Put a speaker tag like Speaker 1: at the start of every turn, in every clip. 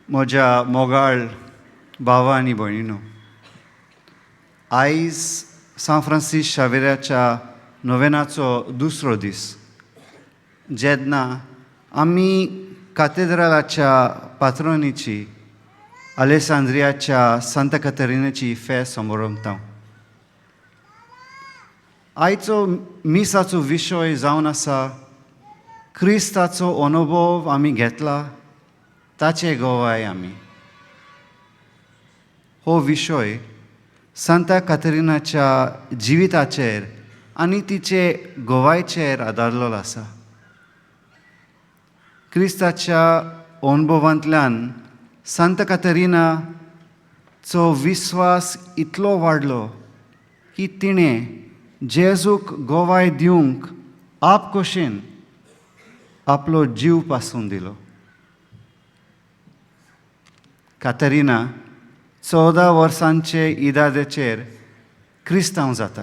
Speaker 1: म्हज्या मोगाळ भावा आनी भयणीनो, आयज सांत फ्रांसीस शावेराच्या नोवेनाचो दुसरो दीस, जेन्ना आमी कातेद्रालाच्या पात्रोनीची आलेसांद्रियाच्या सांता कातरिनाची फेस्त समोरमता. आयचो मिसाचो विशय जावन आसा क्रिस्ताचो अनुभव आमी घेतला ताचे गवाय आमी. हो विशय सांता कातरिनाच्या जिविताचेर आनी तिचे गवायचेर आदारलेलो आसा. क्रिस्ताच्या अनुभवांतल्यान सांता कातरिनाचो विस्वास इतलो वाडलो की तिणें जेजूक गवाय दिवंक आपखोशेन आपलो जीव पासून दिलो. कातरिना 14 वर्सांचे इदादेचेर क्रिस्तांव जाता.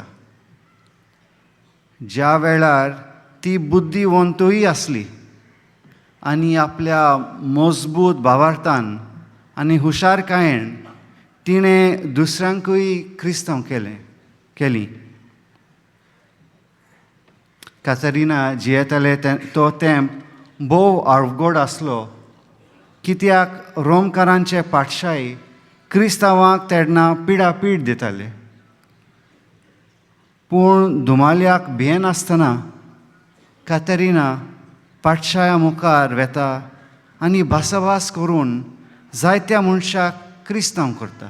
Speaker 1: ज्या वेळार ती बुद्धिवंतूय आसली आनी आपल्या मजबूत भावार्थान आनी हुशारकायेन तिणें दुसऱ्यांकूय क्रिस्तांव केली. कातरिना जियेताले तो तेंप भोव अवघड आसलो, कित्याक रोमकारांचे पाटशाय क्रिस्तांवांक तेन्ना पिडापीड दिताले. पूण धुमाल्याक भियेनासतना कातरिना पाटशाया मुखार वेता आनी भासाभास करून जायत्या मनशाक क्रिस्तांव करता.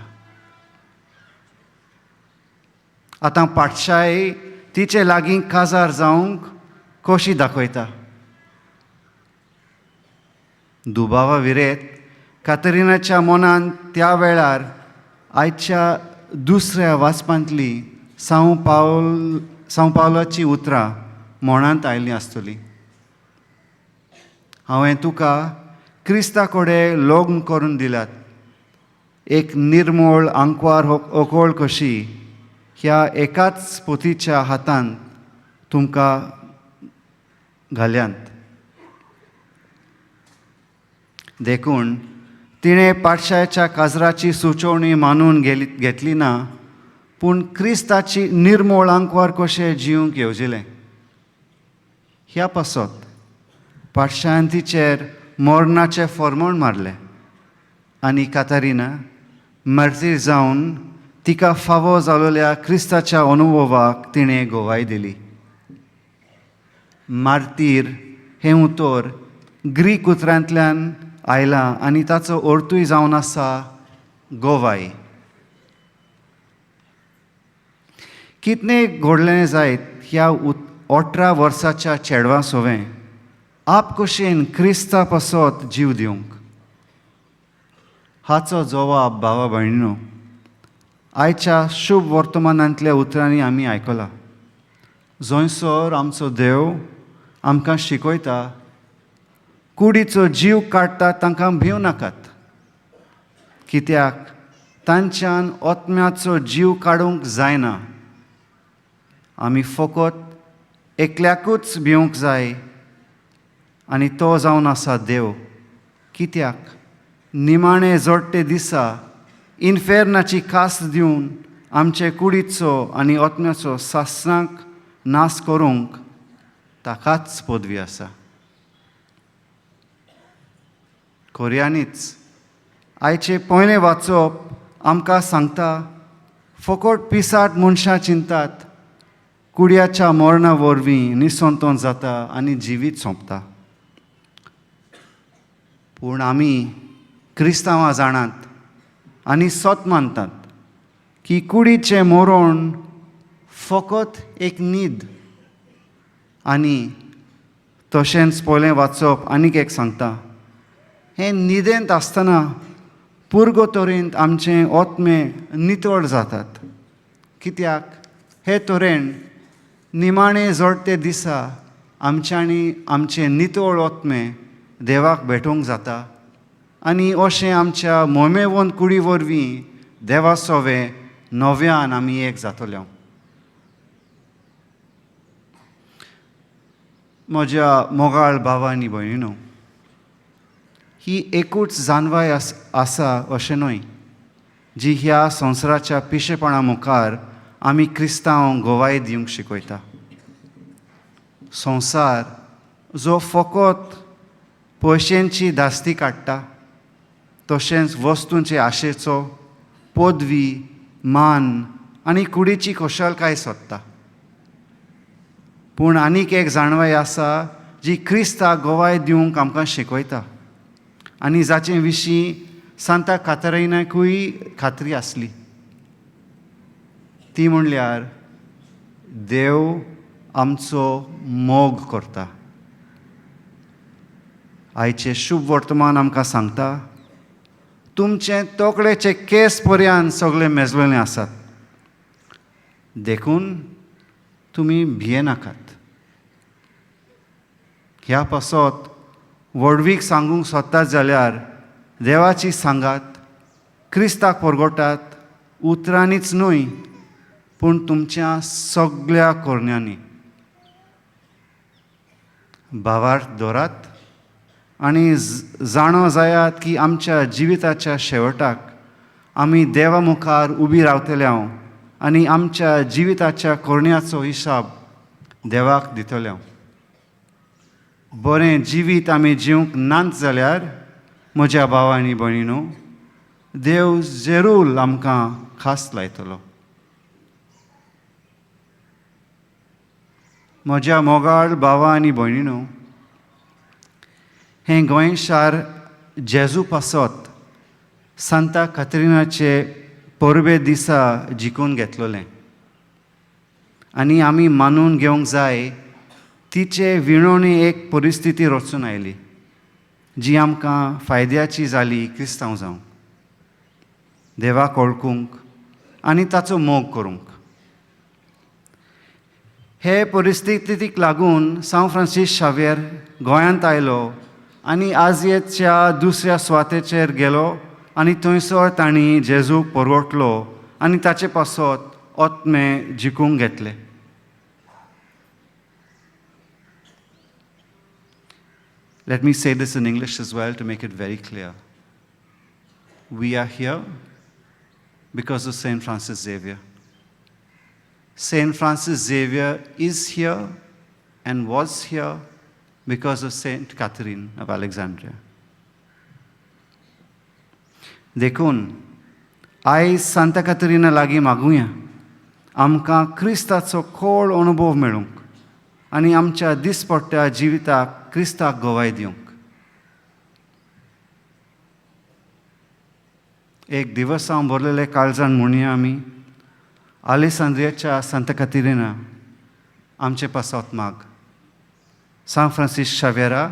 Speaker 1: आतां पाटशाय तिचे लागीं काजार जावंक खोशी दाखयता. दुबावा विरेत कातरिनाच्या मनान त्या वेळार आयच्या दुसऱ्या वाचपांतली सांव पावलाची उतरां मनांत आयलीं आसतलीं. हांवें तुका क्रिस्ता कडेन लग्न करून दिल्यात, एक निर्मोळ आंकवार ओकोळ कशी ह्या एकाच पोतीच्या हातान तुमकां घाल्यांत. देखून तिणें पाटशाच्या काजराची सुचोवणी मानून घेतली ना, पूण क्रिस्ताची निर्मोळ आंकवार कशें जिवंक येवजिलें. ह्या पासत पाटशान तिचेर मरणाचें फॉर्मोण मारलें आनी कातरिना मर्तीर जावन तिका फावो जालोल्या क्रिस्ताच्या अनुभवाक तिणें गवाय दिली. मार्तीर हें उतर ग्रीक उतरांतल्यान आयलां आनी ताचो अर्थूय जावन आसा गवाय. कितलें घडलें जायत ह्या 18 वर्साच्या चेडवा सोवें आपखोशेन क्रिस्ता पासत जीव दिवंक. हाचो जवाब भावा भयणीनो आयच्या शुभ वर्तमानांतल्या उतरांनी आमी आयकला, जंयसर आमचो देव आमकां शिकयता कुडीचो जीव काडटा तांकां भिवं नाकात, कित्याक तांच्यान आत्म्याचो जीव काडूंक जायना. आमी फकत एकल्याकूच भिवंक जाय आनी तो जावन आसा देव, कित्याक निमाणे जोडटे दिसा इन्फेर्नाची कास दिवन आमचे कुडीचो आनी आत्म्याचो सासणाक नाश करूंक ताकाच पदवी आसा. खऱ्यांनीच आयचें पयलें वाचप आमकां सांगता फकत पिसाट मनशां चिंतात कुडयाच्या मरणा वरवीं निसंतोन जाता आनी जिवीत सोंपता. पूण आमी क्रिस्तांवां जाणात आनी सत मानतात की कुडीचें मरण फकत एक न्हीद. आनी तशेंच पयलें वाचप आनीक एक सांगता, हें न्हिदेंत आसतना पुर्गोतोरेंत आमचें आत्मे नितळ जातात, कित्याक हे तरेन निमाणे जोडटे दिसा आमच्यांनी आमचें नितळ आत्मे देवाक भेटोवंक जाता आनी अशें आमच्या मोमेवन कुडी वरवीं देवा सोवे नव्यान आमी एक जातले. म्हज्या मोगाळ भावा आनी भयणीनो, ही एकूच जानवाय आसा अशें न्हय जी ह्या संवसाराच्या पिशेपणा मुखार आमी क्रिस्तांव गवाय दिवंक शिकयता. संवसार जो फकत पयशेंची धास्ती काडटा, तशेंच वस्तूंचे आशेचो, पदवी, मान आनी कुडीची खोशालकाय सोदता. पूण आनीक एक जाणवाय आसा जी क्रिस्ताक गवाय दिवंक आमकां शिकयता आनी जाचे विशीं सांता कातरिनाकूय खात्री आसली. ती म्हणल्यार देव आमचो मोग करता. आयचें शुभ वर्तमान आमकां सांगता, तुमचे तकलेचे केंस पर्यान सगळे मेजलेले आसात, देखून तुमी भियेनाकात. ह्या पासत व्हडवीक सांगूंक सोदतात जाल्यार देवाची सांगात क्रिस्ताक परगटात, उतरांनीच न्हय पूण तुमच्या सगळ्या करण्यांनी. भावार्थ दवरात आनी जाणो जायात की आमच्या जिविताच्या शेवटाक आमी देवा मुखार उबी रावतले हांव आनी आमच्या जिविताच्या करण्याचो हिसाब देवाक दितले हांव. बरें जिवीत आमी जिवंक नात जाल्यार, म्हज्या भाव आनी भयणीनो, देव जरूर आमकां खास लायतलो. म्हज्या मोगाळ भावा आनी भयणीनो, हें गोंय शार जेजू पासत सांता कात्रिनाचे परबे दिसा जिखून घेतलेलें आनी आमी मानून घेवंक जाय, तिचे विणवणी एक परिस्थिती रचून आयली जी आमकां फायद्याची जाली क्रिस्तांव जावंक, देवाक वळखूंक आनी ताचो मोग करूंक. हे परिस्थितीक लागून सांव फ्रांसीस शाव्येर गोंयांत आयलो आनी आजयेच्या दुसऱ्या सुवातेचेर गेलो आनी थंयसर तांणी जेजूक परवटलो आनी ताचे पासत आत्मे जिखूंक घेतले. Let me say this in English as well to make it very clear. We are here because of St. Francis Xavier. St. Francis Xavier is here and was here because of St. Catherine of Alexandria. देखून आयज सांता कातरिना लागीं मागुया, आमकां क्रिस्ताचो खोल अनुभव मेळूंक आनी आमच्या दिसपट्ट्या जिविताक क्रिस्ताक गवाय दिवंक. एक दिवस हांव भरलेले काळजान म्हणया, आमी आलेसांद्रियाच्या सांता कातिरिना, आमचे पासत माग. सांत फ्रांसीस शावेरा,